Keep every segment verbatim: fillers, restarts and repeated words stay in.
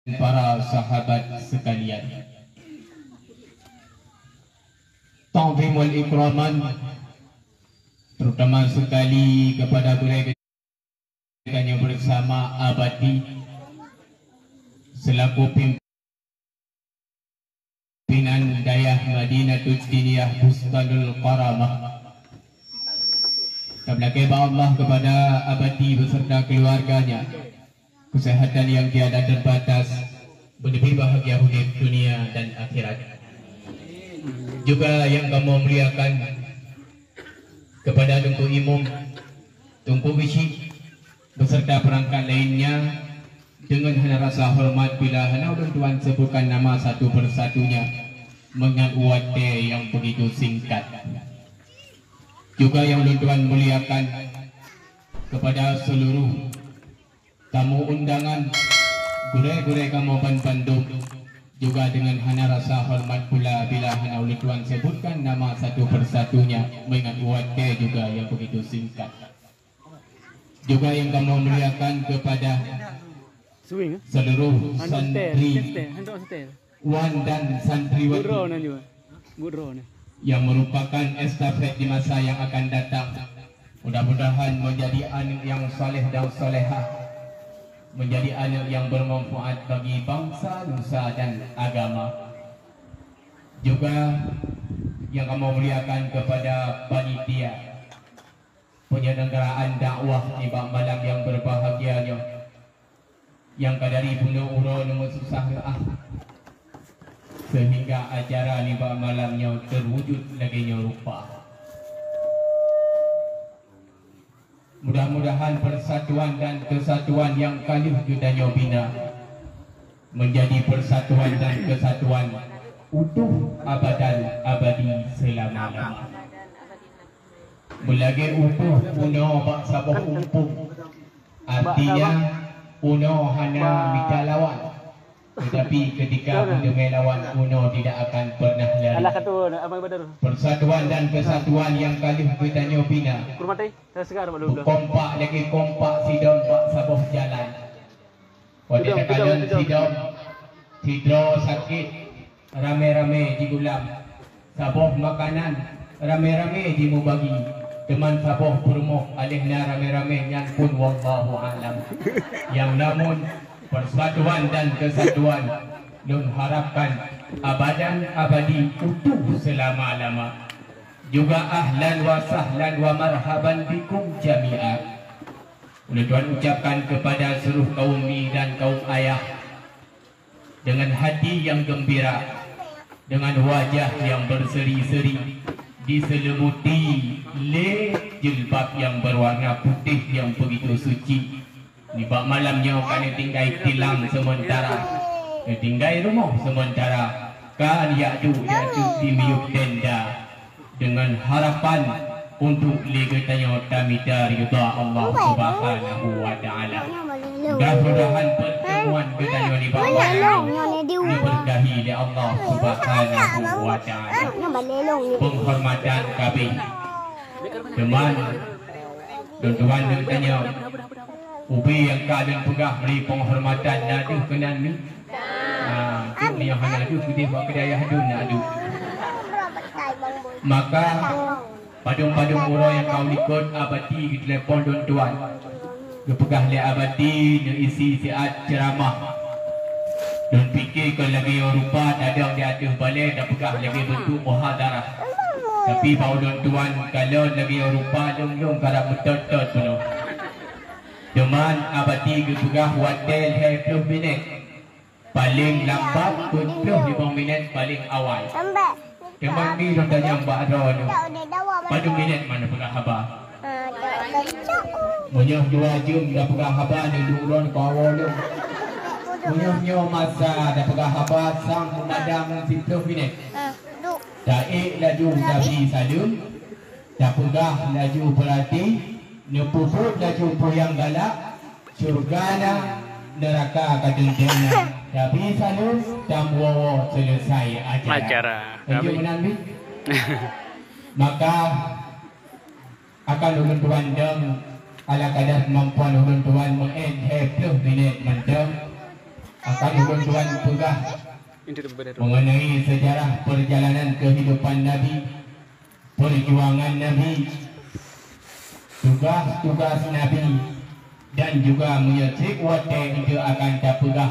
para sahabat sekalian. Ta'zimul ikraman, terutama sekali kepada gurèe geutanyoe bersama Abati selaku pimpinan Dayah Madinatul Diniyah Bustanul Karamah. Tameulakèe bak Allah kepada Abati beserta keluarganya kesehatan yang tiada terbatas, meuleubèh bahagia udép dunia dan akhirat. Juga nyang kamoe muliakan kepada Teungku Imum, Teungku Geuchik, beserta perangkat lainnya, dengan hana rasa hormat bila hana ulôn tuan sebutkan nama satu persatunya, mengingat watèe yang begitu singkat. Juga nyang ulôn tuan muliakan kepada seluruh tamu undangan, gurèe-gurèe kamoe ban bandum, juga dengan hana rasa hormat pula bila hana ulôn tuan sebutkan nama satu persatunya, mengingat watèe juga yang begitu singkat. Juga nyang kamoe muliakan kepada seluruh santri wan dan santriwati yang merupakan estafet di masa yang akan datang. Mudah-mudahan menjadi aneuk yang saleh dan salehah, menjadi aneuk yang bermanfaat bagi bangsa, nusa dan agama. Juga nyang kamoe muliakan kepada panitia penyelenggaraan dakwah nibak malam yang berbahagia nyoe, nyang ka dari bunoe uroe neumeususah reuah, sehingga acara nibak malam nyoe terwujud lagèe nyoe rupa. Mudah-mudahan persatuan dan kesatuan nyang ka lheueh geutanyoe bina menjadi persatuan dan kesatuan utuh abadan abadi selama-lama. Meulagèe utoh unoe bak saboh umpung, artinya unoe hana mita lawan. Tetapi ketika meuteumèe lawan, unoe tidak akan pernah lari. Persatuan dan kesatuan nyang ka lheueh geutanyoe bina, kompak lagèe kompak sidom bak saboh jalan. Watèe takalon sidom, sidroe sakét, ramé-ramé jigulam. Saboh makanan, ramé-ramé jimubagi. Teuma saboh peurumoh, aléh na ramé-ramé, nyan pun wallahu a'lam. Nyang namun, persatuan dan kesatuan lôn harapkan abadan abadi, utuh selama-lama. Juga ahlan wa sahlan wa marhaban bikum jami'a. Ulôn tuan ucapkan kepada seluruh kaum mi dan kaum ayah, dengan hati yang gembira, dengan wajah yang berseri-seri, diselimbuti lé jilbab yang berwarna putih yang begitu suci. Nibak malam nyoe ka neutinggai tilang sementara, neutinggai rumoh sementara, ka jak duek, jak duek di miyueb tenda. Dengan harapan untuk lé geutanyoe tamita ridha Allah Subhanahu wa Ta'ala. Mudah-mudahan pertemuan geutanyoe nibak malam nyoe diberkahi lé Allah Subhanahu wa Ta'ala. Penghormatan kabéh. Teuma, lôn tuan lôn tanyong, ubé nyang ka lôn peugah bri penghormatan na deuh keunan nyoe? Ah, tu nyang hana deuh, keudeh bak keudè ayah dun na deuh. Maka, padum-padum uroe nyang ka u likot, Abati geutelepon lôn tuan. Geupeugah lé Abati neuisi siat ceuramah. Lôn pike kon lagèe nyoe rupa tadong di ateueh balè tapeugah lagèe beuntuk muhadarah. Tapi bak ulôn tuan kalon lagèe nyoe rupa lôn-lôn karab meutot-tot bunoe. Teuma Abati geupeugah watèe lhèe ploh minèt. Paleng lambat peuet ploh limong minèt paleng awai. Teuma mi lôn tanyong bak droeneuh, padum minèt man neupeugah haba? Meunyoe dua jeuem neupeugah haba, neuduek droeneuh keu awai lôn. Meunyoe nyoe masa neupeugah haba sang meumadang siploh minèt. Taék laju Nabi saleuem. Tapeugah laju beurati, neupeubuet laju peue nyang galak, syeuruga na, neuraka ka teuntèe na. Tapi saleuem tamwoe-woe seuleusai acara. Acara. Lanjut meunan, Bi. Maka akan ulôn tuan dong ala kadar keumampuan ulôn tuan meu'en lhèe ploh minèt mantong. Akan ulôn tuan peugah mengenai sejarah perjalanan kehidupan Nabi, perjuangan Nabi, tugas-tugas Nabi, dan juga meunyoe treb watée itu akan tapeugah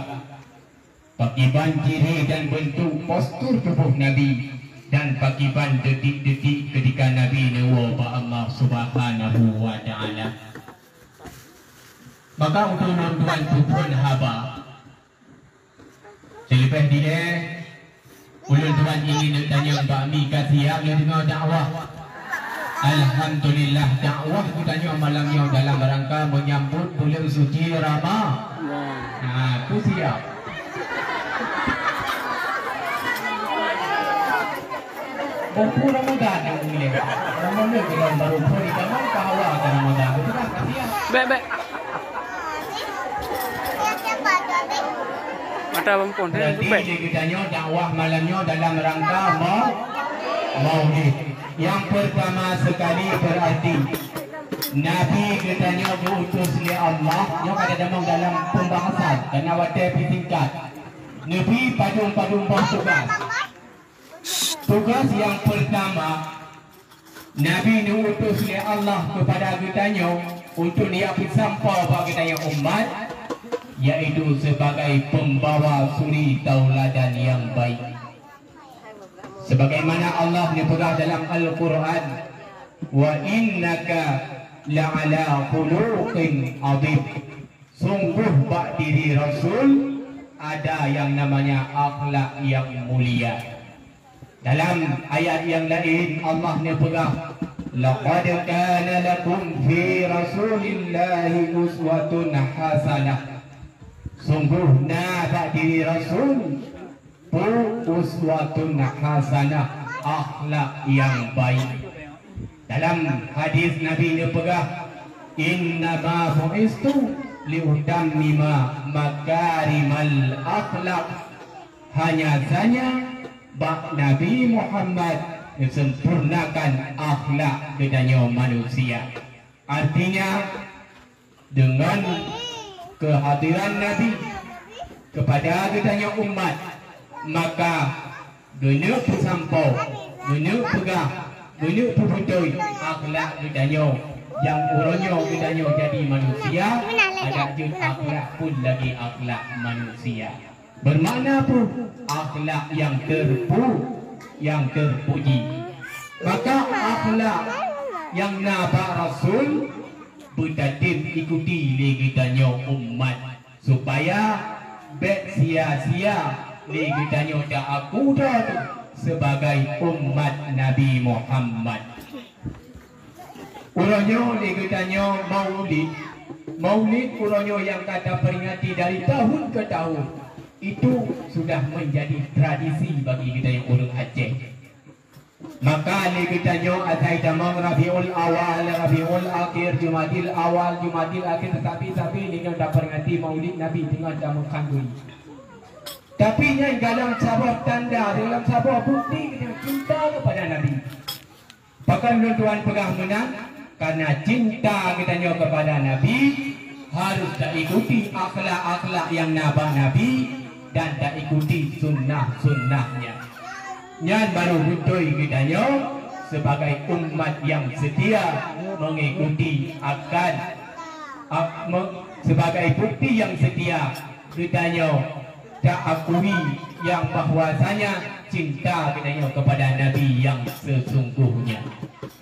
pakiban ciri dan bentuk postur tubuh Nabi dan pakiban detik-detik ketika Nabi neuwoe bak Allah Subhanahu wa Taala. Maka untuk ulôn tuan peuphon haba, Sileubeh dilée, ulôn tuan ingin neutanyong bak mi ka siap lé deungoe dakwah. Alhamdulillah, dakwah geutanyoe malam nyoe dalam rangka menyambut buleuen suci Rama-, nah, tu siap. Buku Ramadan nyang mulia. Namun lé bilang baru pun di zaman kahawa ke Ramadan. Betul tak? Kasihan. Bek, bek. Mata bempon, eh, berarti bek. Di geutanyoe dakwah malam nyoe dalam rangka mau-, maulid. Yang pertama sekali berarti Nabi geutanyoe geuutus lé Allah. Nyoe kada damong dalam pembahasan karena watée pih singkat. Nabi padum-padum boh tugas. Tugas yang pertama, Nabi neuutus lé Allah kepada geutanyoe untuk neujak peusampoe bak geutanyoe umat, yaitu sebagai pembawa suri tauladan yang baik. Sebagaimana Allah neupeugah dalam Al-Quran, "Wa innaka la'ala khuluqin azim." Sungguh bak diri Rasul ada yang namanya akhlak yang mulia. Dalam ayat yang lain Allah neupeugah, "Laqad kana lakum fi Rasulillahi uswatun hasanah." Sungguh na bak diri Rasul peue uswatun hasanah, akhlak yang baik. Dalam hadis Nabi neupeugah, "Innama bu'istu liutammima makarimal akhlak." Hanya saja bak Nabi Muhammad geusempurnakan akhlak geutanyoe manusia. Artinya, deungon keuhadiran Nabi keupada geutanyoe umat, maka geuneuk peusampoe, geuneuk peugah, geuneuk peubeutôi akhlak geutanyoe nyang uroe nyoe geutanyoe jadi manusia, adak jeuet akhlak pun lagée akhlak manusia. Bermakna peue? Akhlak nyang terpu-, nyang terpuji. Maka akhlak nyang na bak Rasul beutatem ikuti lé geutanyoe umat, supaya bék sia-sia lé geutanyoe ta-aku droe teuh sebagai umat Nabi Muhammad. Uroe nyoe lé geutanyoe Maulid. Maulid uroe nyoe nyang ka taperingati dari tahun ke tahun, itu sudah menjadi tradisi bagi geutanyoe ureuëng Aceh. Maka lé geutanyoe asai tamong Rabiul Awal, Rabiul Akhir, Jumadil Awal, Jumadil Akhir, tetapi sabe lé nyoe taperingati Maulid Nabi teungoh tameukhandui. Tapi nyan dalam saboh tanda, dalam saboh bukti geutanyoe cinta kepada Nabi. Pakon lôn tuan peugah meunan? Karena cinta geutanyoe kepada Nabi harus taikuti akhlak-akhlak nyang na bak Nabi dan taikuti sunnah-sunnahnya. Nyan baru beutôi geutanyoe sebagai umat nyang setia mengikuti akan, ak-, me-, sebagai bukti nyang setia geutanyoe ta-akui nyang bahwasanya cinta geutanyoe kepada Nabi nyang sesungguhnya.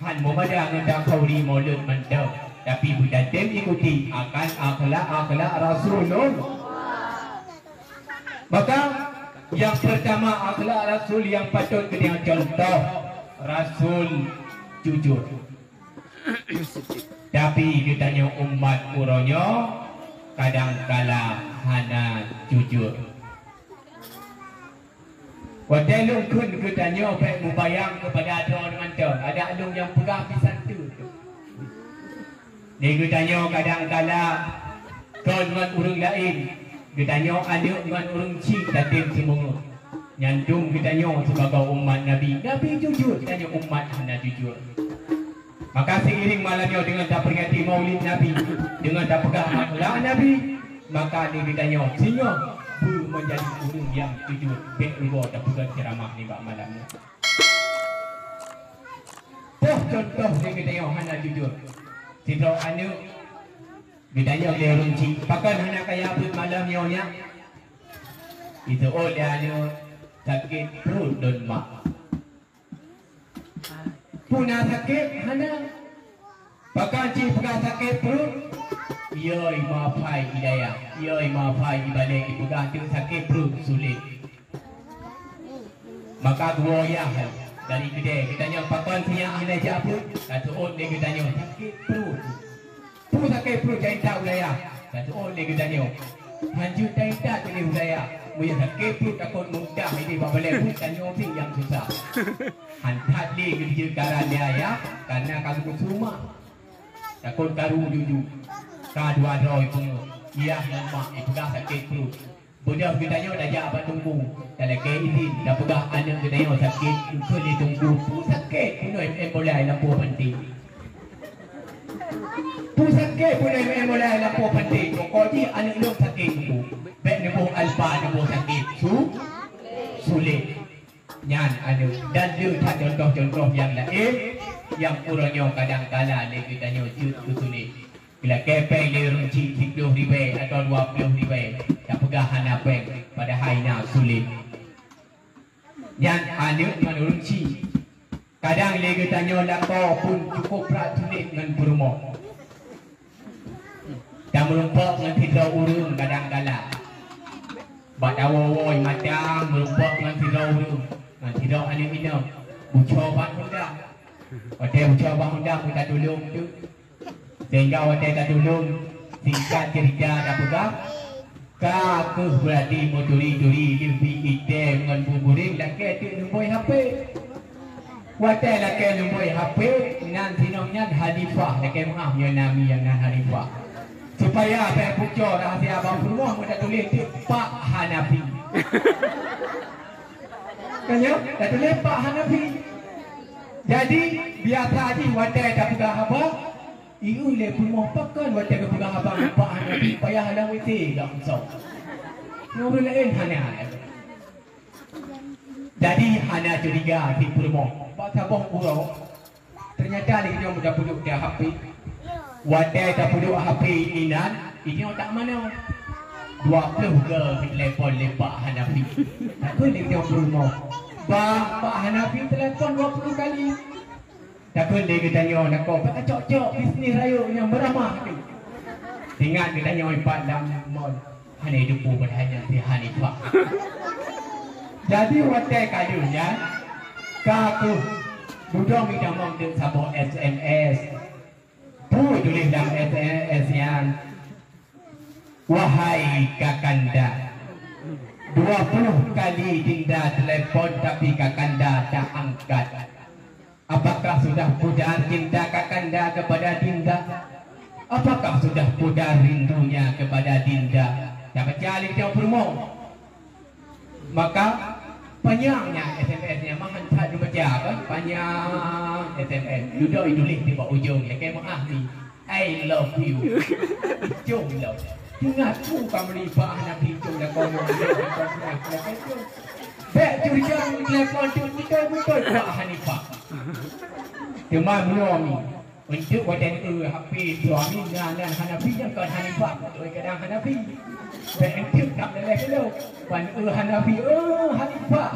Han meumada ngon takhauri Maulud mantong, tapi beutatem ikuti akan akhlak-akhlak Rasulullah. Maka, nyang pertama akhlak Rasul nyang patut geutanyoe contoh, Rasul jujur. Tapi geutanyoe umat uroe nyoe kadang kala hana jujur. Watée lôn kheun geutanyoe bék mubayang keupada droe mantong, adak lôn nyang peugah pih santu. Di geutanyoe kadang kala kon ngon ureuëng laén, geutanyoe aneuëk ngon ureuëng chik tatem seumeungeut. Nyan dum geutanyoe sibagoe umat Nabi, Nabi jujur, tanyoe umat hana jujur. Maka seiring malam nyoe deungon taperingati Maulid Nabi, deungon tapeugah akhlak Nabi, maka di geutanyoe singoh beu-, Meunjadi ureuëng nyang jujur, bék rugoe tapeugah ceuramah nibak malam nyoe. Poh contoh lé geutanyoe hana jujur. Sidroe aneuëk geutanyoe lé ureuëng chik, pakon hana kaya peuet malam nyoe nyak? Jiteuôt lé aneuëk sakét pruet lôn mak. Peue na sakét? Hana. Pakon cit peugah sakét pruet? Yoi, mapai i dayah, yoi, mapai i balée ipeugah teuk sakét pruet sulet. Maka geuwoe yah dari keudè, geutanyoe pakon sinyak hana jak pruet? Ka teuôt lé geutanyoe sakét pruet. Peue sakét pruet taintat u dayah? Ka teuôt lé geutanyoe. Hanjeuet taintat cit u dayah. Meunyoe sakét pruet takot muntah idéh bak balée pruet, tanyoe pih nyang susah. Han that lé geujeuet karan lé ayah, kareuna ka geupeusu mak. Takot karu juju. Ka dua droe peungeuh, yah ngon mak ipeugah sakét pruet. Beudôh geutanyoe tajak bak teungku, talakée idhin, tapeugah aneuëk geutanyoe sakét, kheun lé teungku, peue sakét peunoh M M bolai lampôh panté. Peue sakét peunoh M M bolai lampôh panté, pokok jih aneuëk lôn sakét teungku. Bék neuboh alpa, neuboh sakét su-, sulet. Nyan aneuëk, dan le that contoh-contoh nyang laén, nyang uroe nyoe kadang kala lé geutanyoe jeuet keu sulet. Geulakée péng lé ureuëng chik siploh ribée atawa dua ploh ribée, tapeugah hana péng, padahai na sulet. Nyan aneuëk ngon ureuëng chik. Kadang lé geutanyoe lakoe pun cukôp brat sulet ngon peurumoh. Tameurumpok ngon sidroe ureuëng kadang kala. Bak tawoe-woe mata meurumpok ngon sidroe ureuëng, ngon sidroe aneuëk inong. Bucoe ban honda. Watée bucoe ban honda, meutatulông teuk. Sehingga watée tatulông, singkat cerita tapeugah, ka kheueh beurati meuturi-turi leubeh item ngon buburing lakée teuk numbôi H P. Watée lakée numbôi H P, nan sinong nyan Hanifah, lakée meu'ah nyoe nami nyang nan Hanifah. Supaya bék pucok rahsia bak peurumoh, meunan tatuléh teuk Pak Hanafi. Kan nyo? Tatuléh Pak Hanafi. Jadi, biasa jih watée tapeugah haba, ieu lé peurumoh pakon watée geupeugah haba ngon Pak Hanafi payah lam W C gak meusok. Ngon ureuëng laén hana. Jadi hana curiga si peurumoh. Bak saboh uroe, ternyata lé nyoe meuda peuduek di H P. Watée tapeuduek H P inan, inyoe tak manoe. Dua ploh kali telepon lé Pak Hanafi. Takheun lé nyoe peurumoh, "Bah, Pak Hanafi telepon dua puluh kali." Takheun lé geutanyoe lakoe, "Beucok-cok bisnis rayeuk nyang meuramah tu." Ingat geutanyoe ipat lam mall, hana jiteupeue padahai nyan si Hanifah. Jadi watée ka lheueh nyan, ka kheueh budong itamong deuk saboh S M S. Peue tuléh lam S M S nyan? "Wahai Kakanda, dua puluh kali Dinda telepon tapi Kakanda tak angkat. Apakah sudah pudar cinta Kakanda kepada Dinda? Apakah sudah pudar rindunya kepada Dinda?" Tabaca lé geutanyoe peurumoh. Maka panyang nyan S M S nyan, meuhan that neubaca kan, panyang S M S. Dudoe ituléh di bak ujong, lakée meu'ah ni, "I love you." Icong lom. Ingat ku ka meuli Pak Hanafi icong lakoe nyoe. Bék curiga, telepon tu beutôi-beutôi Pak Hanifah. Teuma meunyoe mi, untuk watée neueu H P suami na nan Hanafi nyang kon Hanifah, beutôi kadang Hanafi. Bék enteuk nak leleh dulu. Ban eu Hanafi, eu Hanifah.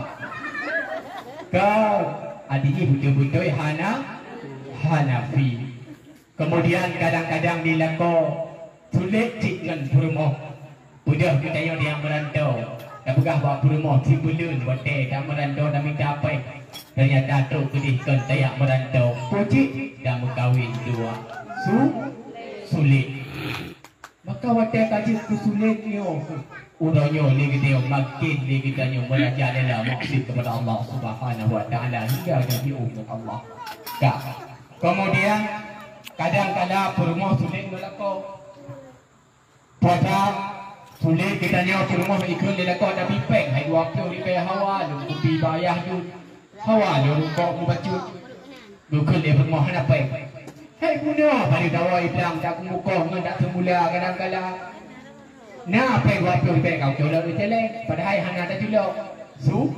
Kau, adik jih beutôi-beutôi hana, Hanafi. Kemudian kadang-kadang di lakoe sulet cit ngon peurumoh. Peudeuh geutanyoe nyang meurantau, tapeugah bak peurumoh sibuleuen watée tameurantau tamita péng. Ternyata trok keudeh kon tajak meurantau, pucit dan meukawen dua. Su-, sulet. Maka watée ka jeuet keu sulet nyoe, uroe nyoe lé geutanyoe makin lé geutanyoe meurajalela maksiat kepada Allah Subhanahu wa Taala hingga geutanyoe ngon Allah. Ka. Kemudian kadang kala peurumoh sulet ngon lakoe. Puasa sulet geutanyoe peurumoh ikheun lé lakoe tabi péng, hai dua ploh ribée hawa lôn kupi bak ayah jeuet, hawa lôn rukok mubacut. Geukheun lé peurumoh hana péng. Hai bunoe bari dawa idang tak keumukong ngon tak seumula kadang kala. Na péng dua ploh ribèe ka culok lé céléng, padahai hana taculok. Su-,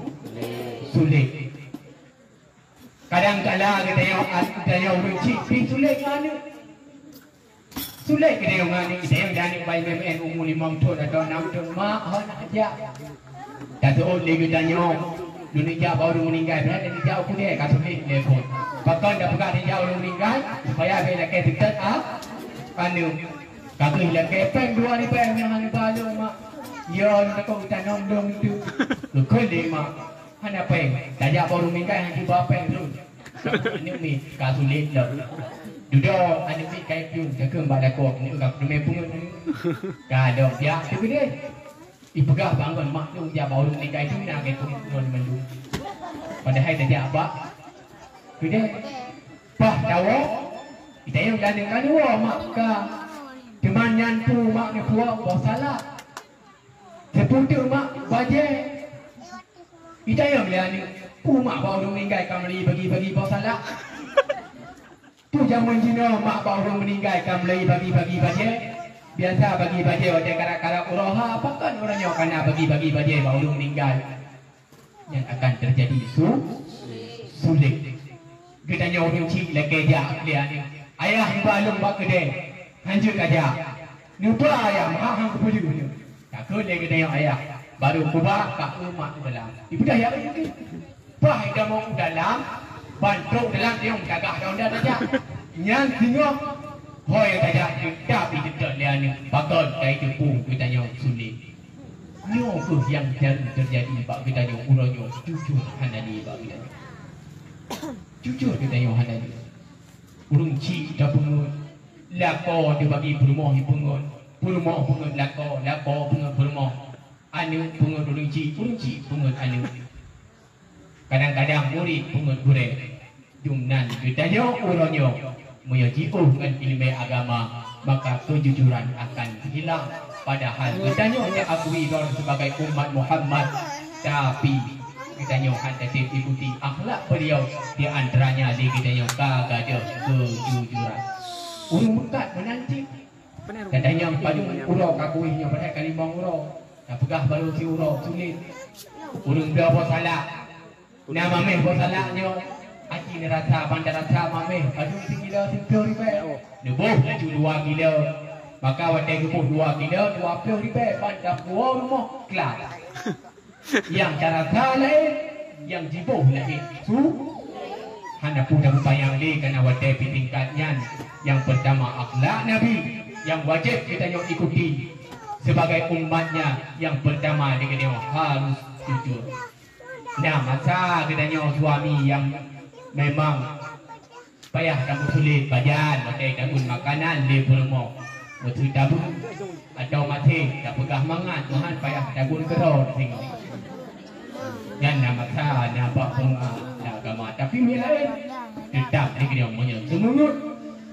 sulet. Kadang kala geutanyoe, geutanyoe ureueng chik pih sulet ngon aneuk. Sulet geutanyoe ngon aneuk, geutanyoe dan aneuk bai meu'en umu limong thon atau nam thon, mak, hana jak. Taseuôt lé geutanyoe, neujak bak ureueng meuninggai, padahai neujak u keudè ka sulet lé phon. Pakon tapeugah neujak ureueng meuninggai, supaya bèk lakèe teutet a-, aneuk. Ka kheueh lakèe péng dua ribèe nyang hana balong, mak. Yo, takot tanom dong tu. Geukheun lé mak. Hana péng. Tajak bak ureueng meuninggai hana jiba péng tu. Aneuk miet ka sulet lom. Dudoe aneuk miet ka iplueng, takheun bak lakoe, aneuk ka peuteumé peungeut aneuk. Ka dong jak tu keudeh. Ipeugah bangon mak tu jak bak ureueng meuninggai tu na geupeungeut ngon mandum. Padahai tajak bak keudeh. Paih tawoe, geutanyoe ka neuwoe mak ka. Teuma nyan peue mak neupuwoe, boh salak. Seupôt teuk mak bajèe. Geutanyoe lé aneuk, peue mak bak ureueng meuninggai ka meulé bagi-bagi boh salak. Peue jameun jinoe mak bak ureueng meuninggai ka meulé bagi-bagi bajèe. Biasa bagi bajèe watèe karab-karab uroe ha, pakon uroe nyoe ka na bagi-bagi bajèe bak ureueng meuninggai. Nyan akan teujadi su-, sulet. Geutanyoe ureueng chik lakèe jak lé aneuk. Ayah neuba lôn bak keudè, hanjeuet ka jak. Neuba ayah, meuhah han geupeujeuet nyoe. Takheun lé geutanyoe ayah, barô kuba ka eu mak u dalam. Ipeugah ya mungken. Bah ida mong u dalam, ban trok dalam nyang tagah daun dan tajak. Nyan singoh, hôi tajak, tapi teutap lé aneuk, pakon ka iteupeue geutanyoe sulet. Nyoe kheueh nyang jaru teujadi bak geutanyoe uroe nyoe, jujur hana lé bak geutanyoe. Jujur geutanyoe hana lé. Ureueng chik tapeungeut, lakoe teubagi peurumoh ipeungeut, peurumoh peungeut lakoe, lakoe peungeut peurumoh, aneuk peungeut ureueng chik, ureueng chik peungeut aneuk. Kadang-kadang murit peungeut gurèe. Jumnan geutanyoe uroe nyoe, meunyoe jiôh ngon ileumèe agama, maka keujujuran akan hilang. Padahal geutanyoe teuakui droe sibagai umat Muhammad, tapi geutanyoe han tatem ikuti akhlak beliau, di antaranya lé geutanyoe ka gadôh keujujuran. Ureueng meukat meunan cit. Geutanyoe padum uroe ka kueh nyoe padahai ka limong uroe. Tapeugah barô siuroe sulet. Ureueng bloe boh salak. Na maméh boh salak nyoe, aci neurasa ban tarasa maméh, padum sikilo siplôh ribèe. Neuboh laju dua kilo. Maka watèe geuboh dua kilo, dua plôh ribèe ban tapuwoe rumoh klas. Nyang tarasa laén, nyang jiboh laén. Su, hana peue tapeupanyang lé, kana watèe pih tingkat nyan. Nyang peurtama akhlak Nabi nyang wajéb geutanyoe ikuti. Sibagai umatnya, nyang peurtama geutanyoe harôh jujur. Nah, masa geutanyoe suami nyang memang payah tapeuseulit bajan, watèe tagun makanan lé peurumoh, meuteutabu atau maté tapeugah mangat, meuhan payah tagun keudroe singoh. Nyan na masa, na bak peungajaran agama, tapi mi laén teutap lé geutanyoe meunyoe seumeungeut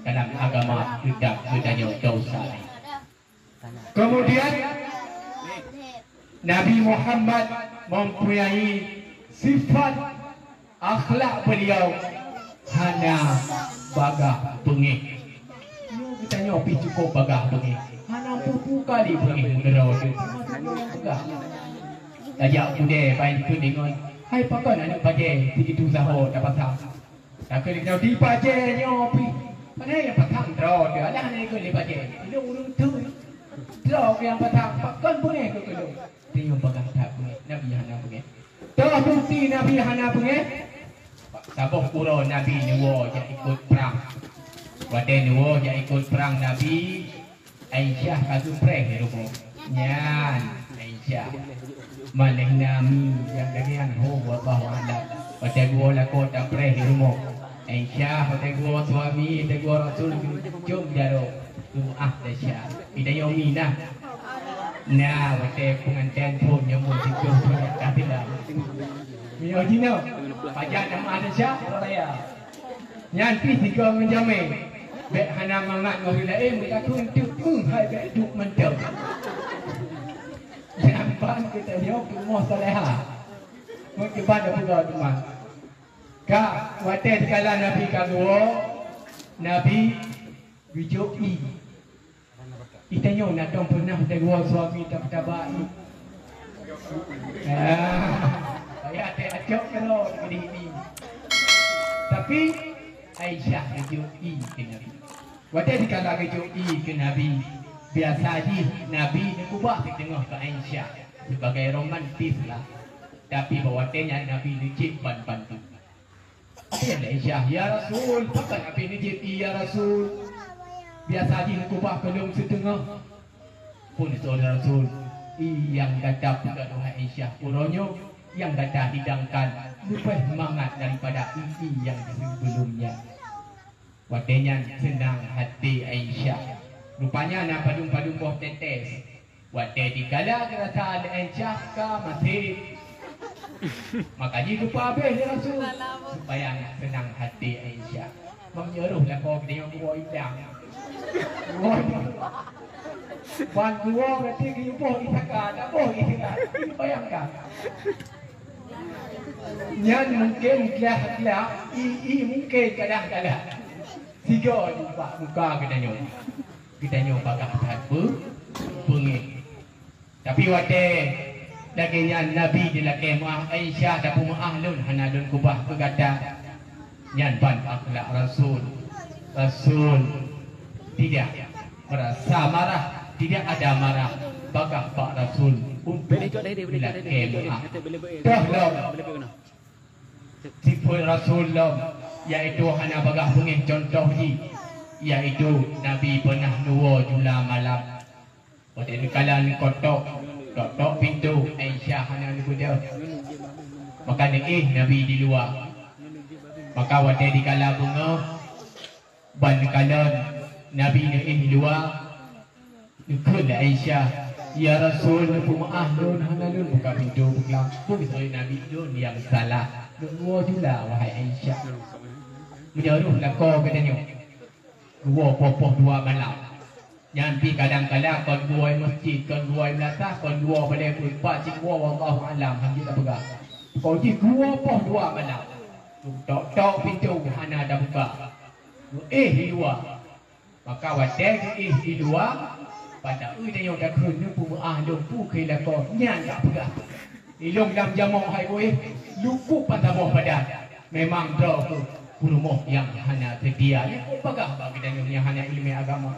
dalam agama teutap geutanyoe desya. Kemudian, Nabi Muhammad mempunyai sifat akhlak beliau hana bagah beungéh. Nyoe geutanyoe pih cukup bagah beungéh. Hana peue-peue kali beungéh meunurot teuh. Bagah. Tajak u keudè, ban keu deungon, "Hai, pakon aneuk bajèe sigitu saho tapasang?" Takheun lé geutanyoe, "Di bajèe nyoe pih." Pane nyang pasang droe teuh, alah hana ikheun lé bajèe. Ilôn ureueng teuh. Droe keuh nyang pasang, pakon beungéh keu keu lôn? Tanyoe bagah that beungéh, Nabi hana beungéh. Toh bukti Nabi hana beungéh? Saboh uroe Nabi neuwoe jak ikot prang. Watèe neuwoe jak ikot prang Nabi, Aisyah ka geupreh di rumoh. Nyan, Aisyah. Maléh nami nyang dagéng ho, wallahu a'lam. Watèe geuwoe lakoe tapreh di rumoh. Aisyah, watèe geuwoe suami, watèe geuwoe Rasul, geujom jaroe. Geumaáh Aisyah. Geutanyoe mi na. Na, watèe peungantén phôn nyang meusiplôh peuet ka bilang. Meunyoe jinoe, pajan nama Aisyah, raya. Nyan pih sigoe ngon jamé. Bèk hana mangat ngon ureueng laén, meutakheun teuk, "Meuhai bèk duek mantong." Nyan ban geutanyoe peurumoh salehah. Meukiban da peugah teuma. Ka, watèe dikala Nabi ka geuwoe, Nabi geujok ié. Geutanyoe na tom pernah tagoe suami taba-taba i. Ah, payah teuacok keudroe di ini. Tapi Aisyah geujok i keu Nabi. Watée dikala geujok i keu Nabi, biasa jih Nabi neukeubah siteungoh keu Aisyah sibagai romantis lah. Tapi bak watée nyan Nabi neujieb ban-ban teuk. Lé Aisyah, "Ya Rasul, pakon Nabi neujieb i, ya Rasul? Biasa jih neukeubah keu lôn siteungoh." Phon lé Rasul, "I nyang gata peugöt, wahai Aisyah, uroe nyoe nyang gata hidangkan leubeh mangat daripada i-i nyang sibeulom nyan." Watée nyan seunang hati Aisyah. Rupanya na padum-padum boh tetes. Watée dikala geurasa lé Aisyah ka maté, maka jih geupeuabéh lé Rasul supaya nak seunang hati Aisyah. Meunyoe roh lakoe geutanyoe geuwoe idang. Geuwoe idang. Ban geuwoe berarti geuyue boh i saka, taboh i saka. Bayangkan. Nyan mungken glah-glah, i-i mungken kadang-kadang. Sigoe jumpa muka geutanyoe. Geutanyoe bagaih that beu-, beungéh. Tapi watée lagée nyan Nabi dilakée meuáh, "Aisyah, tapeumeuáh lôn hana lôn keubah keu gata." Nyan ban akhlak Rasul. Rasul tidak merasa marah, tidak ada marah bagaih bak Rasul untuk dilakée meuáh. Toh lom, sifeuet Rasul lom, yaitu hana bagaih beungéh, contoh jih, yaitu Nabi peunah neuwoe jula malam. Watée neukala neukotok, tok-tok pintoe, Aisyah hana neubeudôh. Maka neuéh Nabi di luwa. Maka watée dikala beungoh, ban neukalon Nabi neuéh di luwa, neukheun lé Aisyah, "Ya Rasul, neupeumeuáh lôn, hana lôn buka pintoe peuglang. Peue geuseuôt Nabi lôn nyang salah. Lôn woe jula, wahai Aisyah." Meunyoe roh lakoe geutanyoe, geuwoe poh-poh dua malam. Nyan pih kadang kala kon geuwoe meuseujid, kon geuwoe meulasah, kon geuwoe balée peuet pat cit geuwoe, wallahu alam, han jeuet tapeugah. Kon jih geuwoe poh dua malam. Tok-tok pintoe hana tabuka. Geuéh di luwa. Maka watée geuéh di luwa, bak taeu tanyoe takheun neupeumeuáh lôn peue keu lakoe nyan tapeugah. Ilôn lam jamoe hai boh, lukuk ban saboh badan. Memang droe keuh peurumoh nyang hana seutia. Nyan kok peugah bak geutanyoe nyang hana iéleumé agama.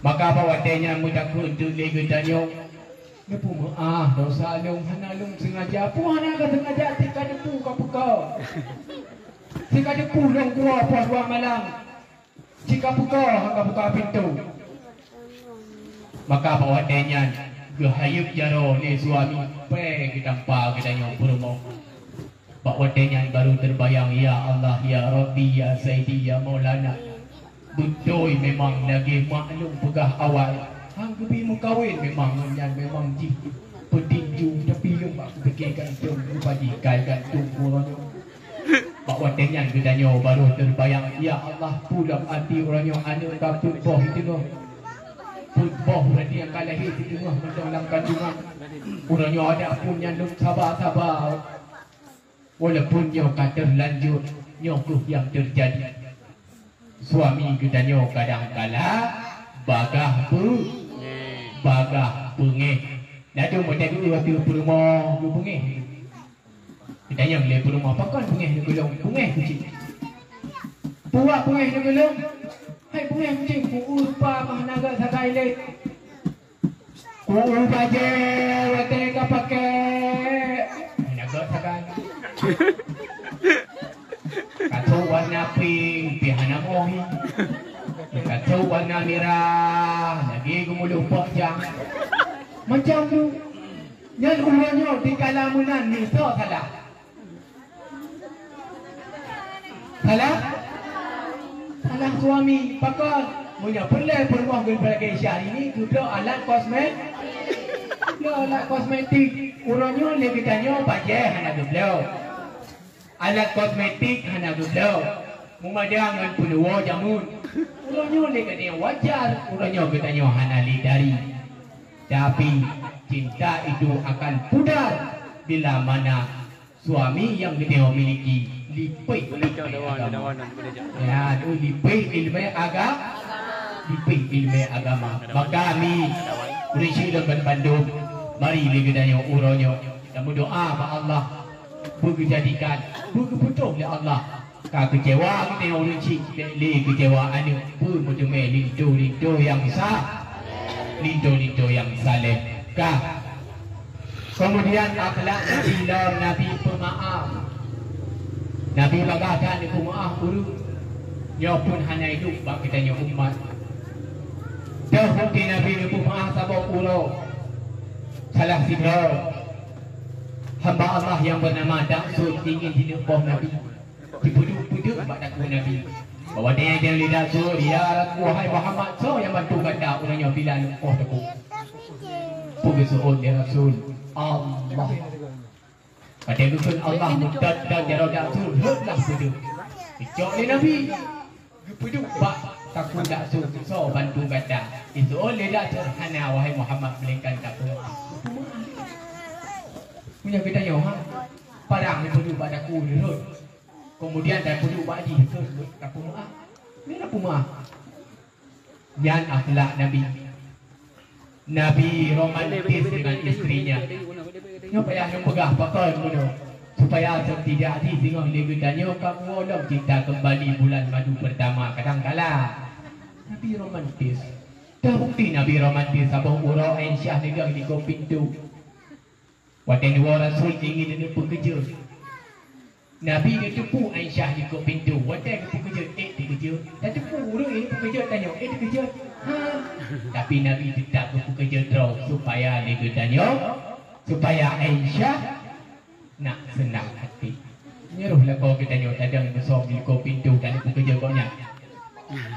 Maka bak watée nyan meutakheun teuk lé geutanyoe, neupeumeuáh desya lôn, hana lôn seungaja. Peue hana ka seungaja, teuka debu ka buka. Teuka debu lôn geuwoe poh dua malam. Cit ka buka, han ka buka pintoe. Maka bak watée nyan geuhayeueb jaroe lé suami, pé geutampa geutanyoe peurumoh. Bak watée nyan barô teubayang, "Ya Allah, ya Rabbi, ya Saidi, ya Maulana." Beutôi memang lagée mak lôn peugah awai, han geubi meukawen memang ngon nyan memang jih peutinju, tapi lôn bak kupike gantong, kupadi kai gantong uroe nyoe. Bak watée nyan geutanyoe barô teubayang, "Ya Allah, peue lam até uroe nyoe aneuk ka peuet boh teungoh. Peuet boh berarti nyang ka lahé teungoh mantong lam kandungan. Uroe nyoe adak phon nyan lôn saba-saba. Walaupun nyoe ka teulanjut, nyoe keuh nyang teujadi." Suami geutanyoe kadang kala bagaih beu-, bagaih beungéh. Ladôm watée geueu ateueh peurumoh geubeungéh. Geutanyong lé peurumoh, "Pakon beungéh neugeulong? Beungéh kucing." "Peue beungéh neugeulong?" "Hai beungéh kucing, kueu rupa mah na gét sagai lé. Kueu bajée watée ka pakai, na gét sagai. Kasôk warna pink, pih hana mohi. Kasôk warna mirah, lagée geumuluh pok jang." Macam tu. Nyan uroe nyoe dikala meunan, nyoe soe salah? Salah? Salah suami. Pakon? Meunyoe peureulée peurumoh geubloe lagée Syahrini, geubloe alat kosme-, geubloe alat kosmetik. Uroe nyoe lé geutanyoe bajée hana geubloe. Alat kosmetik hana geubloe, meumadang ngon peunuwoe jameun. Uroe nyoe lé geutanyoe wajar, uroe nyoe geutanyoe hana lé dari. Tapi, cinta itu akan pudar bila mana suami nyang geutanyoe miliki lipéh ileumé agama. Ya, tu lipéh ileumé aga-, Pipéh ileumèe agama. Maka mi, ureueng syik lôn ban bandum, mari lé geutanyoe uroe nyoe tameudoa bak Allah, beugeujadikan, beugeupeutrôh lé Allah. Ka keucewa geutanyoe ureueng syik, bèk lé keucewa aneuk, beumeuteumèe linto-linto nyang sa-, linto-linto nyang saleh. Ka. Keumudian akhlak Nabi lom, Nabi peumaáf. Nabi bagaih that neupeumaáf ureueng, nyoe phon hana iduek bak geutanyoe umat. Teuh bukeuti Nabi neupeumaáf saboh uroe. Salah sidroe hamba Allah nyang beunama Daksun ingin jineuk boh Nabi. Jipeuduek-peuduek bak takue Nabi. Bak watèe nyan lé Daksun, "Ya Rasul, wahai Muhammad, soe nyang bantu gata uroe nyoe bila neuk poh takue?" Peue geuseuôt lé Rasul, "Allah." Watèe geukheun Allah, meutot-tot jaroe Daksun, rhot lah peuduek. Geucok lé Nabi. Geupeuduek bak takue Daksun, "Soe bantu gata?" Geuseuôt lé Daksun, "Hana, wahai Muhammad, meulainkan tapeumaáf." Tapeumaáf. Meunyoe geutanyoe, ha? Parang geupeuduek bak takue, rhot. Keumudian tapeuduek bak jih, tapeumaáf. Nyoe tapeumaáf. Nyan akhlak Nabi. Nabi romantis dengan istrinya. Nyoe payah lôn peugah pakon bunoe, supaya setidak jih singoh lé geutanyoe ka muwoe lom cinta kembali bulan madu pertama kadangkala. Nabi romantis. Teubukti Nabi romantis saboh uroe Aisyah neudong likot pintoe. Watèe neuwoe Rasul ingin neupeukeujot. Nabi neuteupeue Aisyah likot pintoe, watèe geupeukeujot, "Ék teukeujot." Tateupeue ureueng nyang peukeujot tanyoe, "Ék teukeujot." Ha. Tapi Nabi teutap geupeukeujot droe supaya lé geutanyoe, supaya Aisyah nak seunang até. Nyoe roh lakoe geutanyoe tadong meusom likot pintoe dan peukeujot gobnyan.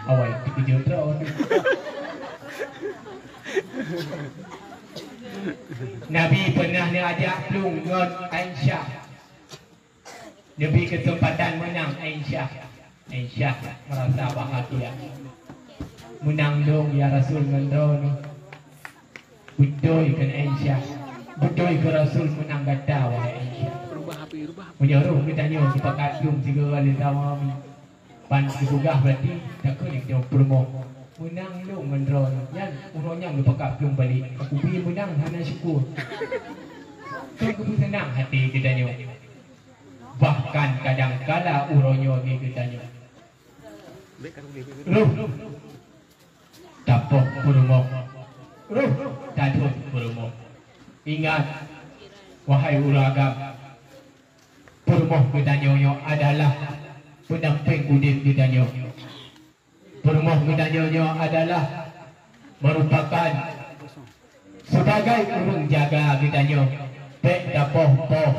Awai teukeujot droe. Nabi peunah neuajak plueng ngon Aisyah. Neubri keuseumpatan meunang Aisyah. Aisyah meurasa bahagia. "Meunang lôn ya Rasul ngon droeneuh." "Beutôi," kheun Aisyah. "Beutôi kheun Rasul meunang gata, wahai Aisyah." Meunyoe roh geutanyoe sipakat dum sigoe lé sawa mi. Ban geupeugah berarti takheun nyang peurumoh. "Meunang lôn ngon droeneuh." Nyan uroe nyan geupeugah plueng balek. Aku pi meunang hana syukur. Kon geupeuseunang até geutanyoe. Bahkan kadang kala uroe nyoe di geutanyoe. Roh tapoh peurumoh. Roh tadhôt peurumoh. Ingat, wahai ureueng agam, peurumoh geutanyoe nyoe adalah peundampéng udép geutanyoe. Peurumoh geutanyoe nyoe adalah merupakan sebagai ureueng jaga geutanyoe. Bèk tapoh-poh,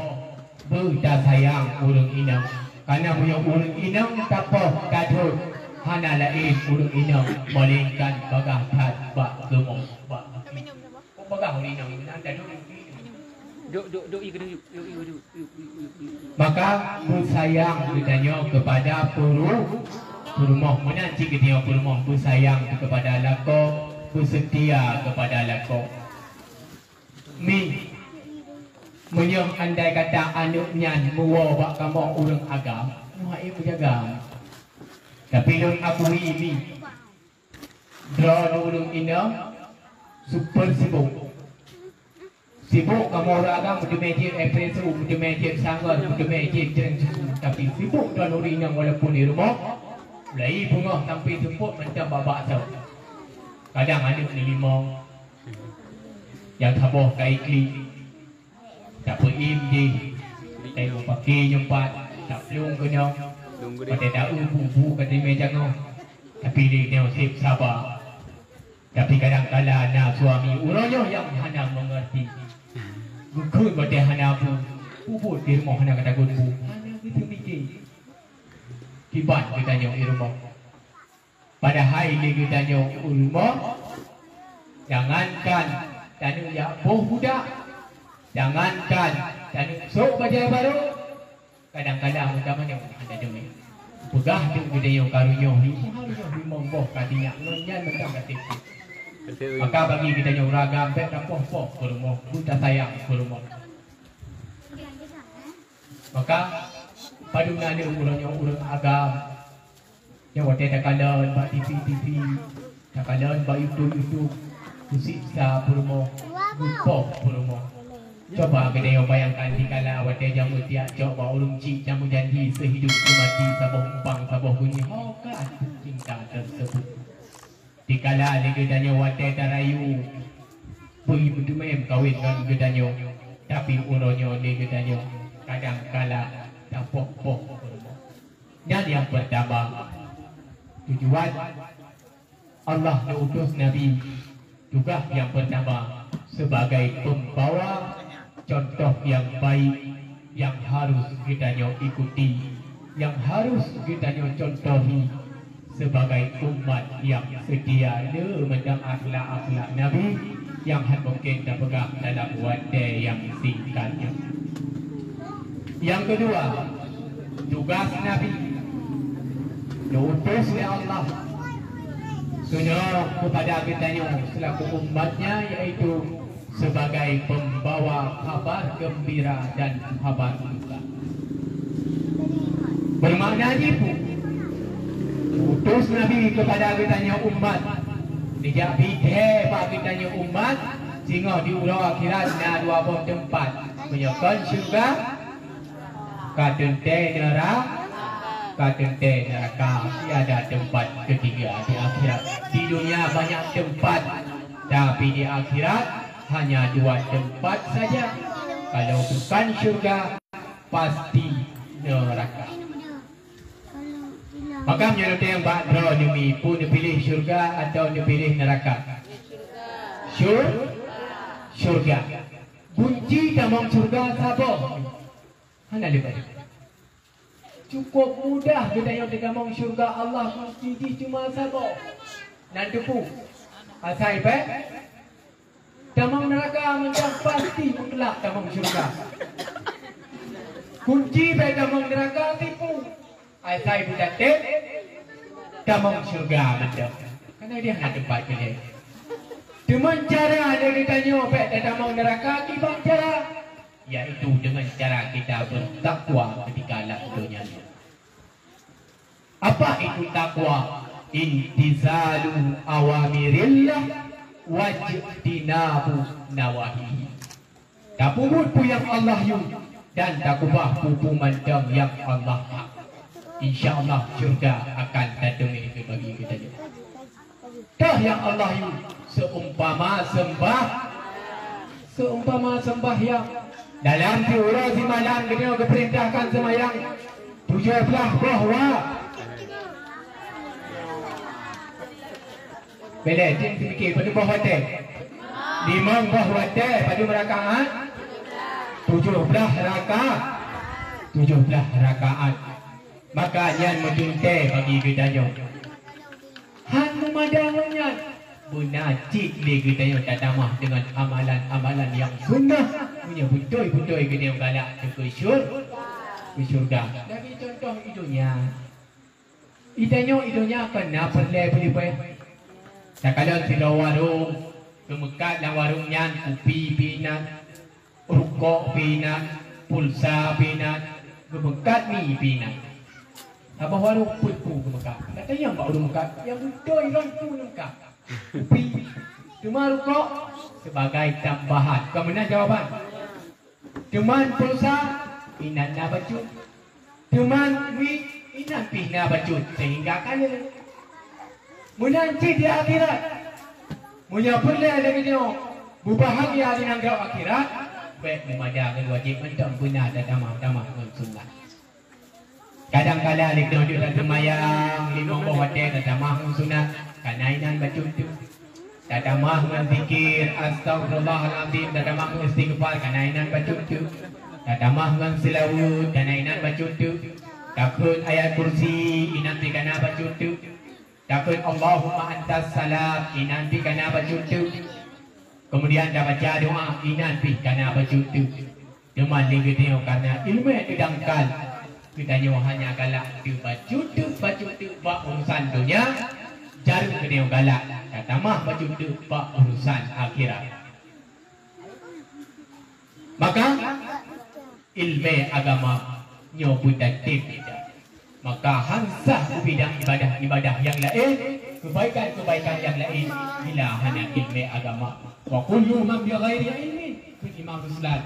beutasayang ureueng inong. Kareuna meunyoe ureueng inong tapoh tadhôt, hana laén ureueng inong, melainkan bagaih that bak geumoh. Bak Peugah ureueng inong, inong dan ureueng inong. Dok, dok, dok, i keuneuk, dok, i keuneuk, dok, dok, dok, dok, dok, dok. Maka beusayang geutanyoe kepada peuru-, peurumoh. Meunan cit geutanyoe peurumoh beusayang kepada lakoe, beuseutia kepada lakoe. Mi, meunyoe andai kata aneuk nyan meuwoe bak kamoe ureueng agam, nyoe hana meujaga. Tapi lôn akui mi, Droeneuh ureueng inong super sibuk. Sibuk kamoe ureueng agam meuteumé jép espresso, meuteumé jép sangor, meuteumé jép tren susu, tapi sibuk droeneuh ureueng inong walaupun di rumoh, mulai beungoh sampai seupôt mantong bak bakso. Kadang aneuk neulimong, nyang saboh ka iklik. Tapeuiem jih, tayue paké nyumpat, taplueng keunong, watèe taeu bu-bu ka teumé jangoh, tapi lé nyoe sép saba. Tapi kadang kala na suami uroe nyoe nyang hana meungeurti. Geukheun watèe hana bu, peubuet di rumoh hana gata gon bu, hana geuteumiké. Kiban geutanyoe di rumoh. Padahai lé geutanyoe u rumoh, jangankan taneuk jak boh budak, jangankan taneuk sôk bajèe barô, kadang-kadang meutamah nyoe hana deungoe. Peugah deuek geutanyoe ka ruyoh, ruyoh limong boh ka sinyak, ngon nyan mantong ka sép-sép. Maka bagi geutanyoe ureueng agam, bèk tapoh-poh peurumoh, beutasayang peurumoh. Maka padum na lé uroe nyoe ureueng agam. Nyang watèe takalon bak T V, T V, Kalon bak YouTube-YouTube, kusiksa peurumoh, geupoh peurumoh. Coba geutanyoe bayangkan dikala watée jameuet tiak cok bak ureuëng chik, jameujanji seuhidup seumati, saboh umpang saboh bunyi, ho ka cinta tersebut. Dikala lé geutanyoe watée tarayu, beuteumé meukawen ngon geutanyoe, tapi uroe nyoe lé geutanyoe kadang kala tapoh-poh peurumoh. Nyan nyang peurtama, tujuan Allah neuutus Nabi, tugaih nyang peurtama, sebagai peumbawa contoh nyang baik nyang harus geutanyoe ikuti, nyang harus geutanyoe contohi sebagai umat nyang seutia le mantong akhlak-akhlak Nabi nyang hana mungken tapeugah dalam watée nyang singkat nyoe. Nyang keudua, tugaih Nabi neuutus lé Allah keunoe keupada geutanyoe seulaku umat-Nya, yaitu sebagai peumbawa haba geumbira dan haba duka. Beumakna jih peue? Utus Nabi keupada geutanyoe umat, neujak bithée bak geutanyoe umat, singoh di uroe akhirat na dua boh teumpat, meunyoe kon syeuruga, ka teuntée neura-, ka teuntée neuraka. Tiada teumpat keutigah di akhirat. Di dunia banyak teumpat, tapi di akhirat hanya dua teumpat saja. Kalau bukan syeuruga, pasti neuraka. Maka meunyoe teuntée bak droeneuh mi, peue neupiléh, syeuruga atawa neupiléh neuraka? Syur-, syeuruga. Kunci tamong syeuruga saboh. Hana leubeh. Cukup mudah geutanyoe teutamong syeuruga Allah, kunci jih cuma saboh. Nan teupeue? Asai bék tamong neuraka, mantong pasti meuklak tamong syeuruga. Kunci bék tamong neuraka tipu. Asai beutatem tamong syeuruga mantong. Karena dia hana teumpat keudeh. Teuma cara lé geutanyoe bék tatamong neuraka kiban cara, yaitu dengan cara kita bertakwa ketika lam donya nyoe. Apa itu takwa? Imtisalu awamirillah wajtinabu nawahihi. Tapeubuet peue nyang Allah yue dan takeubah peue-peue mantong nyang Allah hak. Insya Allah syeuruga akan tateumé bagi geutanyoe. Toh nyang Allah yue seumpama seumbah, seumpama seumbahyang. Dalam siuroe simalam geutanyoe geupeurintahkan seumayang tujoh blaih boh wa-, bèk lé, cit seumiké, padum boh watèe? Limong boh watèe, padum rakaat? Tujoh blaih raka-, tujoh blaih rakaat. Maka nyan meuteuntèe bagi geutanyoe. Han meumada ngon nyan, beuna cit lé geutanyoe tatamah deungon amalan-amalan nyang sunnah, meunyoe beutôi-beutôi geutanyoe galak keu syur-, keu syeuruga. Lagèe cuntoh i donya. I tanyoe i donya kon na peureulèe peue-peue. Takalon sidroe warông, geumeukat lam warông nyan kupi pih inan, rukok pih inan, pulsa pih inan, geumeukat mi pih inan. Saboh warông peuet peue geumeukat. Tatanyong bak ureueng meukat, nyang beutôi lôn peue neumeukat? Kupi, teuma rukok sebagai tambahan. Kon meunan jawaban? Teuma pulsa, inan na bacut. Teuma mi, inan pih na bacut, sehingga kaya. Meunan cit di akhirat. Meunyoe peureulèe lagèe nyoe, beubahgia di nanggroe akhirat, bèk meumada ngon wajéb mantong, beuna tatamah-tamah ngon sunnah. Kadang kala lé keu jeuet taseumayang limong boh watèe tatamah ngon sunat, kana inan bacut teuk. Tatamah ngon zikir, astagfirullahalazim, tatamah ngon istighfar, kana inan bacut teuk. Tatamah ngon seulaweuet, kana inan bacut teuk. Takheun ayat kursi, inan pih kana bacut teuk. Takheun Allahumma antas salam, inan pih kana bacut teuk. Keumudian tabaca doa, inan pih kana bacut teuk. Teuma lé geutanyoe kareuna ileumèe teuh dangkal, geutanyoe hanya galak teuh bacut teuk, bacut teuk bak urusan donya, jareueng geutanyoe galak tatamah bacut teuk bak urusan akhirat. Maka, ileumèe agama nyoe beutatem beda. Maka han sah ubidang ibadah-ibadah nyang laén, Kebaikan-kebaikan nyang laén bila hana ileumèe agama. Wa kullu man bi ghairi ilmin, kheun Imam Ruslan,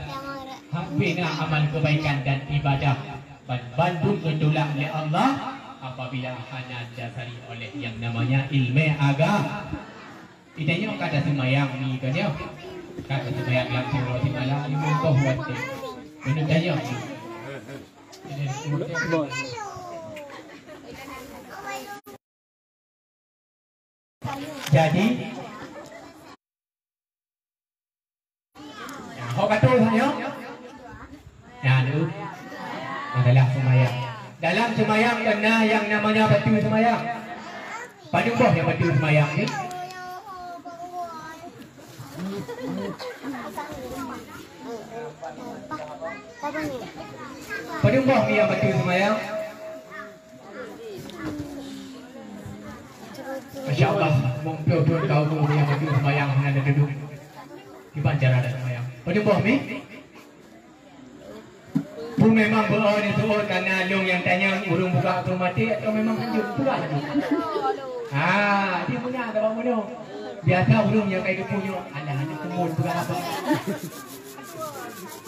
hana amal kebaikan dan ibadah ban bandum geutulak lé Allah apabila hana didasari oleh nyang namanya ileumèe agama. Geutanyoe ka taseumayang mi geutanyoe. Ka taseumayang lam siuroe simalam, limong boh watèe. Meunurot tanyoe. Jadi, ya, hok ka troh nyoe. Ya, dulu. Adalah seumayang. Dalam seumayang kan na nyang namanya bateue seumayang. Padum boh nyang bateue seumayang ni? Padum boh nyang bateue seumayang? Masya Allah, mungkin pun kau tu yang baju sembahyang hana ada duduk. Kiban cara ada sembahyang. Pada boh mi? Pun memang beoi ni tuh karena long yang tanya urung buka tu mati atau memang hanjut buka tu. Ha, dia punya ada bangun tu. Biasa urung yang kayak gitu punya, alah, ada kumur buka apa?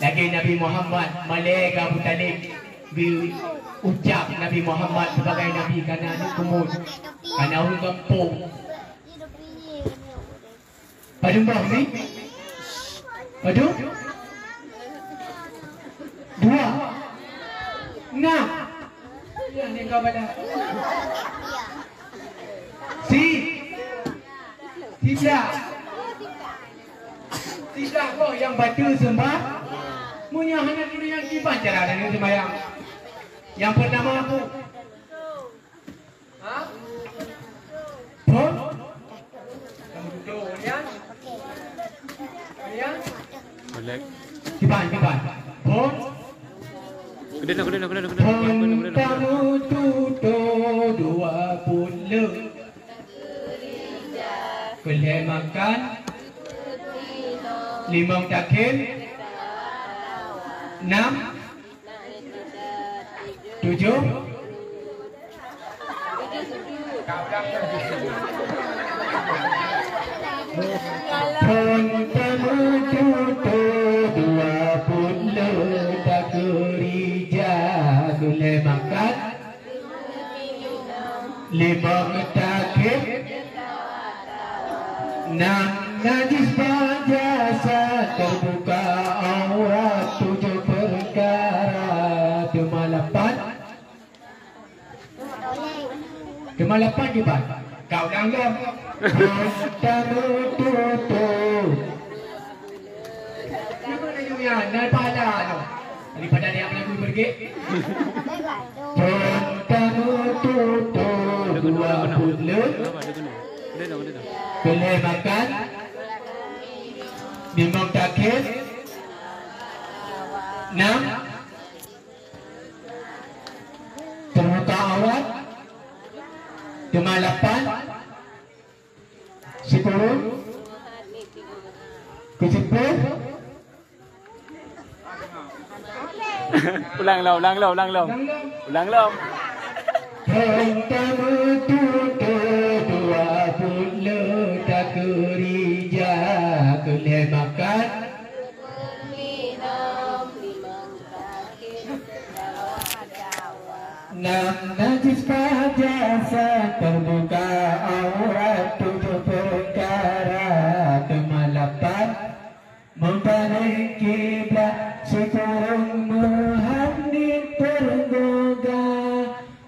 Lagèe Nabi Muhammad, malèe keu Abu Talib, geuucap Nabi Muhammad sebagai nabi kana aneuk keumuen, kana ureueng gampông. Padum boh ni? Padum? Dua. Nah. Yang ni kau pada. Si. Tidak. Tidak kok yang baca sembah. Meunyoe hana guru nyang kiban cara dan sembahyang. Yang pertama aku. Ha? Pun? Yang kedua, kemudian? Kemudian? Boleh. Kiban, kiban. Pun? Kena, kena, kena, kena. Pun kamu tutup dua puluh. Keu lhèe makan, limong takheun, nam, tujoh, phôn tameututoe dua puluh takeurija keu lhèe makan. Limong takheun, nam najis bak jasad, teubuka aurat tujoh peukara. Teuma lapan, teuma lapan kiban? Kau ulang lom. Phôn tameututoe. Nyoe na pahala nyoe. Daripada dia lagu bergek. Phôn tameututoe dua puluh. Keu lhèe makan, limong takheun, nam, teubuka aurat, teuma lapan, sikureueng, keu siplôh. Ulang lom, ulang lom, ulang lom. Ulang lom. Phôn tameututoe dua puluh takeurija keu lhèe makan. Nam najis bak jasad, teubuka aurat tujoh peukara. Teuma lapan, meubalek kiblat, sikureueng meuhan niet peureugoga,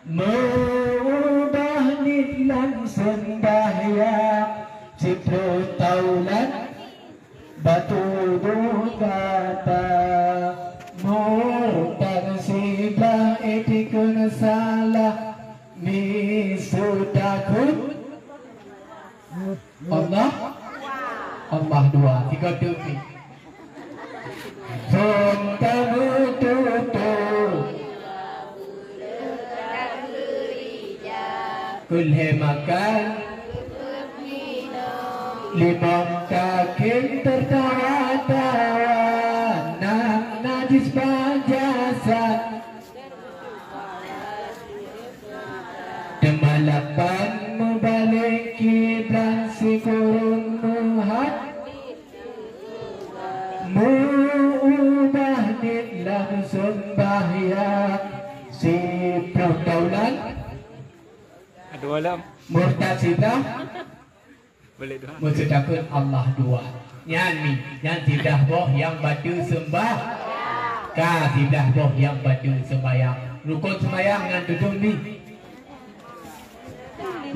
meuubah niet lam seumbahyang, siplôh taulan batu dugata, murtad siblah, itikeueng salah, miseue takheun. Allah, Allah dua, tiga tepi. Phôn tameututoe. Keu lhèe makan, limong takheun teutawa-tawa, nam najis bak jasad. Teuma lapan, meubalek Sembahyang siploh taulan. Dua lam. Murtad siblah. Boleh dua. Meuseutakeun Allah dua. Nyan mi, nyan siblah boh nyang bateue seumbah. Ka siblah boh nyang bateue seumbahyang. Rukon seumbahyang nyan tudong mi.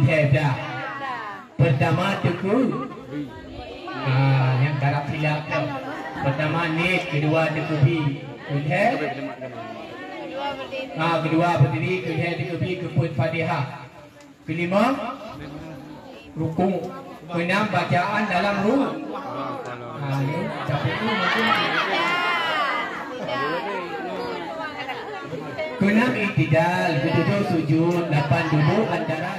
Lhèe blah. Pertama teuku. Ah, nyang karab silap tu. Pertama niet, kedua teuku bi. Lhèe. Ah, kedua berdiri, lhèe teuku bi, keupeuet Fatihah. Kelima, rukuk. Keenam, bacaan dalam ru-, ah, ni, tapi tu mungkin. Keenam, i'tidal, ketujuh, sujud, lapan, duduk antara